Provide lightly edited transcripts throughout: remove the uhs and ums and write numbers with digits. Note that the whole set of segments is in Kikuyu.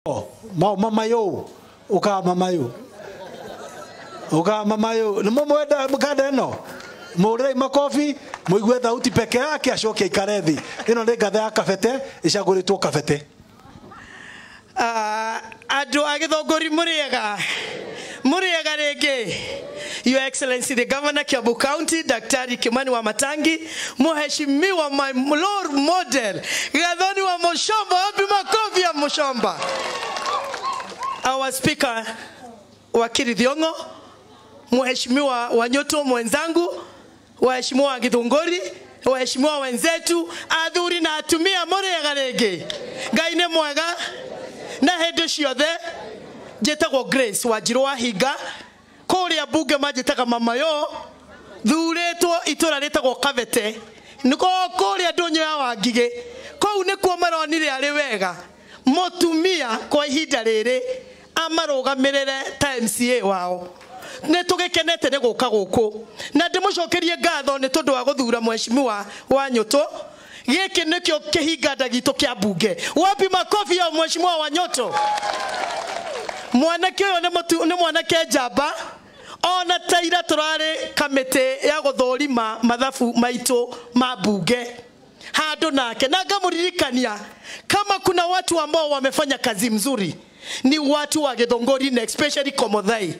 Mama yo uka mama yo uka mama yo nĩ mũmwenda mũkanda ĩno mũrĩrei makobi mũigue thauti peke yake acoke aikare thĩ. Ĩno nĩ ngatha ya Kabete ĩcagũrĩtwo Kabete. Andũ a Gĩthũngũri, mũrĩega, mũrĩega rĩngĩ. Your Excellency the Governor, Kiambu County, Daktari Kimani Wamatangi, Mheshimiwa, my role model, Gathoni wa Muchomba, wapi makofi ya Muchomba? Our Speaker, Wakili Thiongo, Mheshimiwa Wanyoto mwenzangu, waheshimiwa wa Githunguri, waheshimiwa wenzetu, athuri na atumia, mũrĩega rĩngĩ. Ngai nĩ mwega na hĩndĩ ciothe. Njĩtagwo Grace Wanjirũ wa Hinga, kũrĩa mbunge manjĩtaga mama yo. Thurĩtwo itũra rĩtagwo Kabete nĩko kũrĩa ndũnyũ ya Wangigĩ. Kũu nĩkuo maronire arĩ wega mũtumia kwa ihinda rĩrĩ amarũgamĩrĩre ta MCA wao. Nĩ tũgĩkenete nĩ gũka gũkũ na ndĩmũcokerie ngatho nĩ tondũ wa gũthura mheshimiwa Wanyoto. Gĩkĩ nĩkĩo kĩhinganda gitũ kĩa mbunge. Wapi makofi ya mheshimiwa Wanyoto? Mwanake ũyũ nĩ mwanake njamba. Ona taira tũrarĩ kamĩtĩ ya gũthũrima mathabu maitũ ma mbunge handũ nake, na ngamũririkania kama kuna watu ambao wamefanya kazi mzuri ni watu wa Githũngũri na especially Komothai,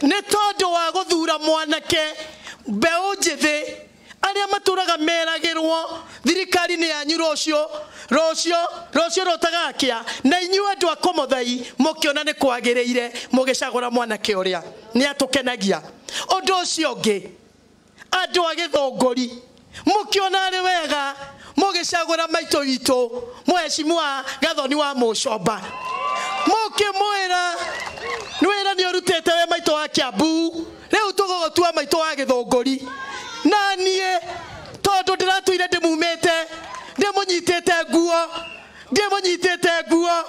nĩ tondũ wa gũthura mwanake mbeũ njĩthĩ arĩa matũraga meragĩrwo thirikari nĩ yanyu rũciũ, rũciũ, rũciũ rũtagakĩa. Na inyuĩ andũ a Komothai mũkĩona nĩ kwagĩrĩire mũgĩcagũra mwanake ũrĩa nĩ atũkenagia. Ũndũ ũcio ũngĩ, andũ a Gĩthũngũri mũkĩona arĩ wega mũgĩcagũra maitũ witũ mheshimiwa Gathoni wa Mũcomba, mũkĩmwĩra nĩ wĩra nĩ ũrutĩte we maitũ wa Kiambu, rĩu tũgũgũtua maitũ wa Gĩthũngũri. Na niĩ tondũ ndĩratũire ndĩmumĩte, ndĩmũnyitĩte nguo, ndĩmũnyitĩte nguo,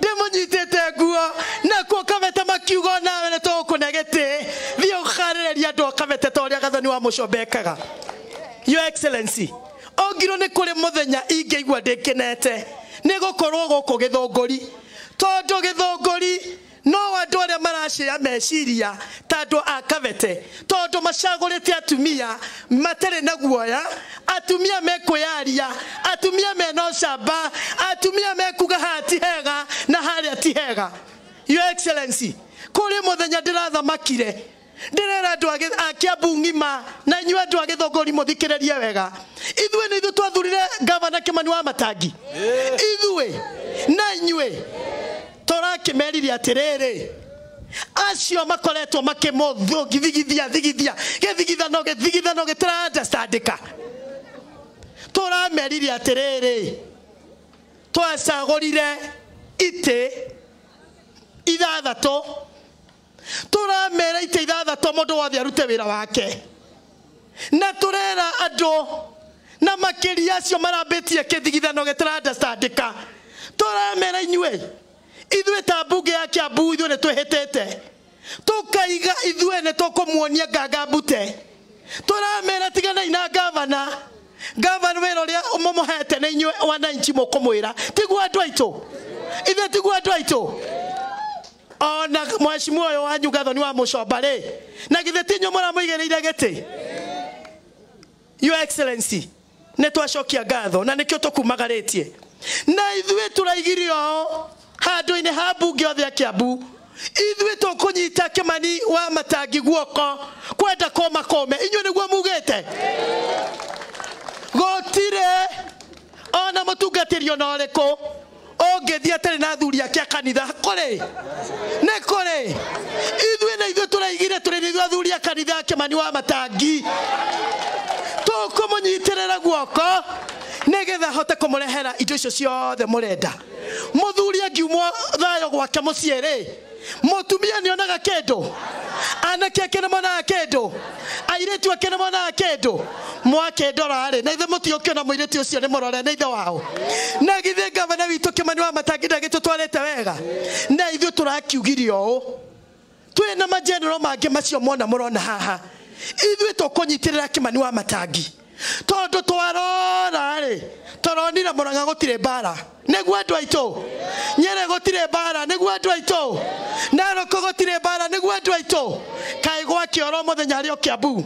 ndĩmũnyitĩte nguo, nakuo Kabete makiuga nawe nĩ tũgũkũne gĩtĩ, thiĩ ũkarĩrĩria andũ a Kabete ta ũrĩa Gathoni wa Mũcomba ekaga. Your Excellency, ongirwo nĩ kũrĩ mũthenya ingĩigua ndĩkenete nĩ gũkorwo gũkũ Gĩthũngũri, tondũ Gĩthũngũri no andũ arĩa maracĩa meciria ta andũ a Kabete, tondũ macagũrĩte atumia matarĩ na guoya, atumia mekwĩyaria, atumia mena ũcamba, atumia mekuga haha ti hega na harĩa ti hega. Your Excellency, kũrĩ mũthenya ndĩrathamakire ndĩrera andũ a Kiambu ng'ima na inyuĩ andũ a Gĩthũngũri mũthikĩrĩrie wega. Ithuĩ nĩ ithuĩ twathurire Gavana Kimani wa Matangi, ithuĩ na inyuĩ tũrakĩmerire atĩrĩrĩ, acio makoretwo makĩmũthigithia thigithia gĩthigithano gĩthigithano gĩtĩra understandĩka, tũramerire atĩrĩrĩ, twacagũrire itĩ 6, tũramera itĩ 6 mũndũ wothe arute wĩra wake, na tũrera andũ na makĩria acio marambĩtie kĩthigithano gĩtĩra understandĩka, tũramera inyuĩ, ithuĩ ta mbunge ya Kiambu ithuĩ nĩ twĩhĩtĩte tũkaiga ithuĩ nĩ tũkũmuonia nganga mbute. Tũramera tiganai na gavana, gavana wĩra ũrĩa mũmũhete nĩ inyuĩ wananchi mũkũmwĩra, tiguo andũ aitũ, ithuĩ tiguo andũ aitũ. Ona mheshimiwa ũyũ wanyu Gathoni wa Mũcomba rĩ, na githĩ ti inyuĩ mũramũigĩrĩire gĩtĩ? Your Excellency, nĩ twacokia ngatho na nĩkĩo tũkumagarĩtie, na ithuĩ tũraigire ũũ handũ-inĩ ha mbunge othe a Kiambu, ithuĩ tũkũnyita Kimani wa Matangi guoko kwenda kũma kũme. Inyuĩ nĩguo mugĩte gũtirĩ ona mũtungatĩri ona ũrĩkũ ũngĩthiĩ atarĩ na athuri ake a kanitha. Kũrĩ nĩ kũrĩ ithuĩ na ithuĩ tũraigire tũrĩ ithuĩ athuri a kanitha a Kimani wa Matangi tũkũmũnyitĩrĩra guoko nĩgetha ahote kũmũrehera indo icio ciothe mũrenda. Mũthuri angiumwo thayũ gwake mũciĩ rĩ, mũtumia nĩonaga kĩndũ, anake ake nĩmonaga kĩndũ, airĩtu ake nĩmonaga kĩndũ. Mwakĩndora rĩ, na ithe mũtiũkĩona mũirĩtu ũcio nĩ mũrore nĩ ithe wao. Na githĩ gavana witũ Kimani wa Matangi ndagĩtũtwarĩte wega? Na ithuĩ tũrakiugire ũũ, twĩna majenero mangĩ macio mona mũrona haha, ithuĩ tũkũnyitĩrĩra Kimani wa Matangi. Tondu twarora ri toronire Murang'a gutire mbara niguo andu aitu, Nyeri gutire mbara niguo andu aitu, Narok gutire mbara niguo andu aitu. Kai gwakĩa oro muthenya ari o Kiambu,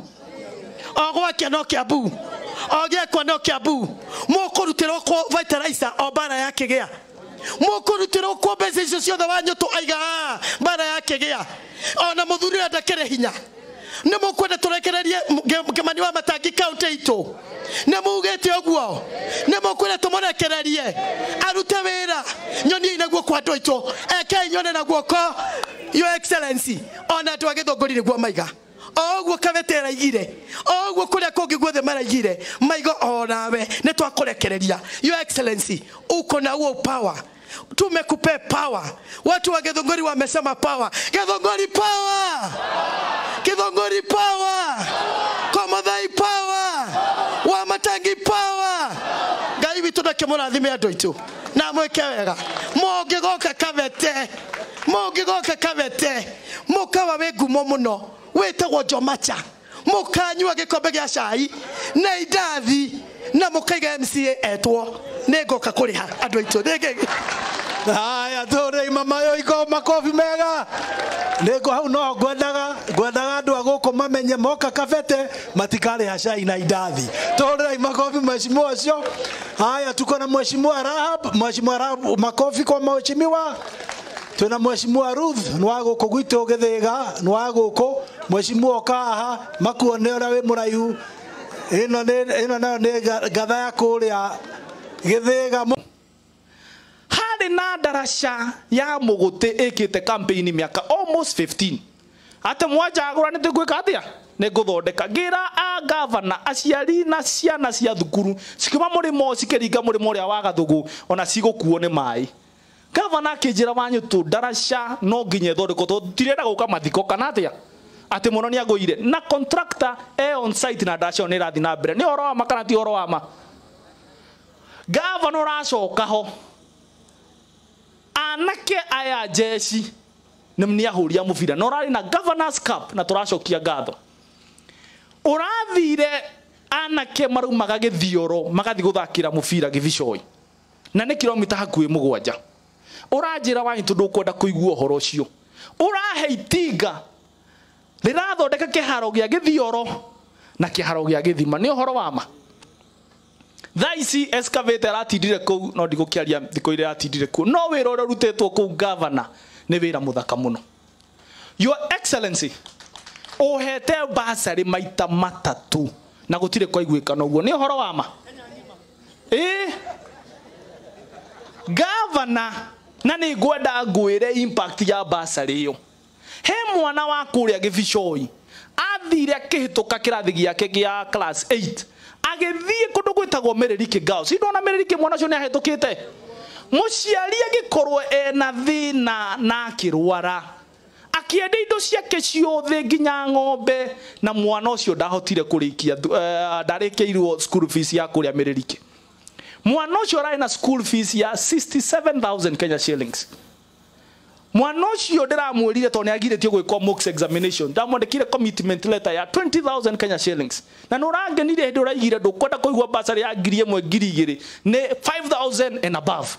o gwakĩa no Kiambu, o gĩakwa no Kiambu. Mũkũrutĩrwo kũ fertilizer o mbara yakĩgĩa, mũkũrutĩrwo kũ mbeca icio ciothe Wanyũtũ aiga mbara yakĩgĩa, ona mũthuri ũrĩa ndakĩrĩ hinya. Nĩ mũkwenda tũrekererie Kĩmani wa Matangi kaunti itũ? Nĩ mugĩte ũguo? Nĩ mũkwenda tũmũrekererie arute wĩra? Nyoniei na guoko andũ aitũ, ekei nyone na guoko Your Excellency. Ona andũ a Gĩthũngũri nĩguo maiga o ũguo Kabete araigire, o ũguo kũrĩa kũngĩ guothe maraigire maigo, o nawe nĩ twakũrekereria. Your Excellency, uko na huo power, tumekupe power. Watu wa Githunguri wamesema power. Githunguri power, Githunguri power, Komathai power, Wamatangi power. Ngai witũ ndakĩmũrathime andũ aitũ na mwĩke wega. Mũngĩgoka Kabete, mũngĩgoka Kabete, mũkawa wĩ ngumo mũno wĩtagwo Jomacha, mũkanyua gĩkombe gĩa cai na indathi na mũkaiga MCA etwo, nĩngoka kũrĩha andũ aitũ. Haya tũrĩ mamayo iko makobi mega. Nĩngũ hau no ngwendaga andũ a gũkũ mamenye moka Kabete matikarĩha cai na indathi. Tũrĩrai makobi mheshimiwa ũcio. Haya tuko na mheshimiwa Rahab, mheshimiwa Rahab, makobi kwa mheshimiwa. Twĩna mheshimiwa Ruth nĩ wa gũkũ gwitũ Gĩthĩga, nĩ wa gũkũ. Mheshimiwa ũka haha makuone ũrĩa wĩ mũraihu. Ĩno nayo nĩ ngatha ya kũrĩa Gĩthĩga. Harĩ na ndaraca ya Mũgũtĩ ĩkĩte campaign mĩaka almost 15. Atĩ mwanjagũra nĩ tũgwĩka atĩa? Nĩ ngũthondeka. Ngĩra a gavana aciari na ciana cia thukuru cikiuma mũrĩmo cikĩringa mũrĩmo ũrĩa wa Gathũgũ ona cigũkuo nĩ maĩ. Gavana akĩnjĩra Wanyũtũ ndaraca no nginya ĩthondekwo tondũ tirenda gũka mathiko kana atĩa? Atĩ mũno nĩ agũire na contractor e on site na ndaraca ĩyo nĩ ĩrathiĩ na mbere. Nĩ ũhoro wa ma kana ti ũhoro wa ma? Gavana ũracoka ho anake aya jeshi nĩ ahũri a mũbira na ũrarĩ na Governors Cup na tũracokia ngatho. Ũrathire anake maraumaga Gĩthioro magathiĩ gũthakĩra mũbira Gĩbicoi na nĩ kilomita hakuhĩ 7. Ũranjĩra Wanyũtũ ndũkwenda kũigua ũhoro ũcio. Ũrahe itinga rĩrathondeka kĩharo gĩa Gĩthioro na kĩharo gĩa Gĩthima. Nĩ ũhoro wa ma? Thaa ici excavator aratindire kũu, no ndigũkĩaria thikũ iria aratindire kũu, no wĩra ũrĩa ũrutĩtwo kũu gavana nĩ wĩra mũthaka mũno. Your Excellency, ũhete bursary maita 3 na gũtirĩ kwaiguĩkana ũguo. Nĩ ũhoro wa ma? Ĩĩ gavana, na nĩ ngwenda ngwĩre impact ya bursary ĩyo. He mwana wa kũrĩa Gĩbicoi athire akĩhĩtũka kĩrathi gĩake gĩa class 8 agĩthiĩ kũndũ gwĩtagwo Mĩrĩriki Girls. Ndona Mĩrĩriki mwana ũcio nĩ ahĩtũkĩte. Mũciari agĩkorwo ena thĩna na akĩrwara, akĩendia indo ciake ciothe nginya ng'ombe, na mwana ũcio ndahotire kũrĩkia, ndarĩkĩirwo school fees ya kũrĩa Mĩrĩriki. Mwana ũcio ararĩ na school fees ya 67,000 Kenya shillings. Mwana ũcio ndĩramwĩrire tondũ nĩ agirĩtio gwĩkwo mock examination, ndamwandĩkire commitment letter ya 20,000 Kenya shillings. Na nĩ ũrangenire hĩndĩ ũraigire ndũkwenda kũigua bursary ya 1,000 2,000 nĩ 5,000 and above,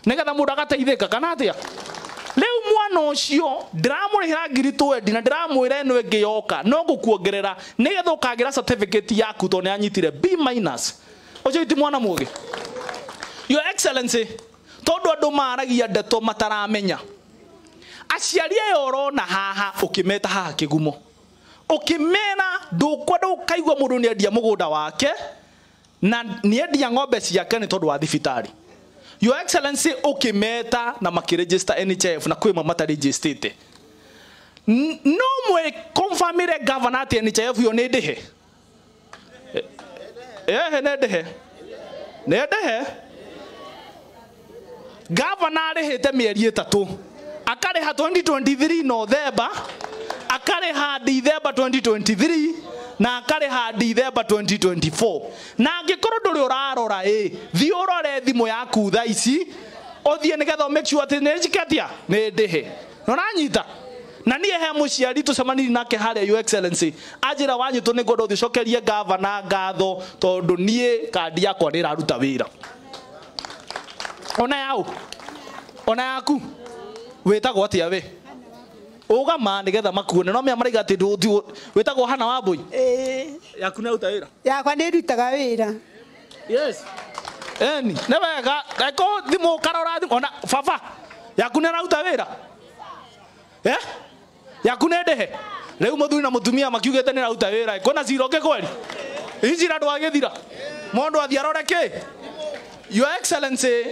nĩgetha mũndũ agateithĩka kana atĩa? Rĩu mwana ũcio ndĩramũrĩhĩra 20,000 na ndĩramwĩra ĩno ĩngĩ yoka no ngũkuongerera nĩgetha ũkagĩra certificate yaku tondũ nĩ anyitire B minus. Ũcio ti mwana mũgĩ. Your Excellency, tondũ andũ maragia ndeto mataramenya. Aciari aya ũrona haha ũkĩmeta haha kĩgumo, ũkĩmera ndũkwenda ũkaigua mũndũ nĩendia mũgũnda wake na nĩendia ng'ombe ciake nĩ tondũ wa thibitarĩ. Your Excellency, ũkĩmeta na makĩregister NHIF na kwĩ mamwe matarejistĩte. No mwe confirmire governor atĩ NHIF yo nĩ ndĩhe? Ehe, nĩ ndĩhe. Nĩ ndĩhe. Governor arĩhĩte mĩeri 3. Akarĩha 2023 November, akarĩha December 2023 na akarĩha December 2024. Na angĩkorwo ndũrĩ ũrarora ĩ, thiĩ ũrore thimũ yaku thaa ici, ũthiĩ nĩgetha make sure atĩ nĩ njĩke atĩa? Nĩ ndĩhe. Na ũranyita? Na niĩ he mũciari tũcemanirie nake harĩa, Your Excellency, anjĩra, "Wanyitũ, nĩ ngwenda ũthiĩ ũcokerie gavana ngatho tondũ niĩ kandi yakwa nĩ ĩraruta wĩra." Ona yau, ona yaku wĩtagwo atĩa? We ũgama nĩgetha makuone, no mea maraiga atĩ wĩtagwo Hana Wambui. Ĩĩ. Yaku nĩ aruta wĩra? Yakwa nĩ ndutaga wĩra. Yes, eni nĩ wega. Eko thimũ karora thimũ. Ona baba yaku nĩ araruta wĩra? Eh, yaku nĩ ndĩhe rĩu. Mũthuri na mũtumia makiugĩte nĩ araruta wĩra. Kwĩna cira ũngĩ kweri icira ndwagĩthira mũndũ athiĩ arore kĩ. Your Excellency,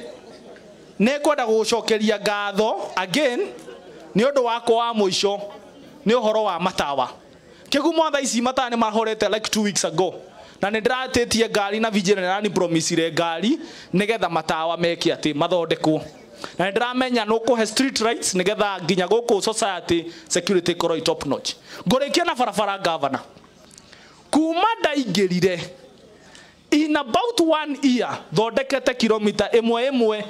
nĩ ngwenda gũgũcokeria ngatho again nĩ ũndũ wakwa wa mũico nĩ ũhoro wa matawa. Kĩgumo thaa ici matawa nĩ mahorete like 2 weeks ago, na nĩ ndĩratĩtie ngari na vijana nĩ arani-promisire ngari nĩgetha matawa meke atĩ mathondekwo, na nĩ ndĩramenya nĩ ũkũhe street lights nĩgetha nginya gũkũ society security ĩkorwo ĩ top notch. Ngũrĩkia na barabara, governor. Kuma ndaingĩrire, in about one year thondekete kilomita ĩmwe ĩmwe.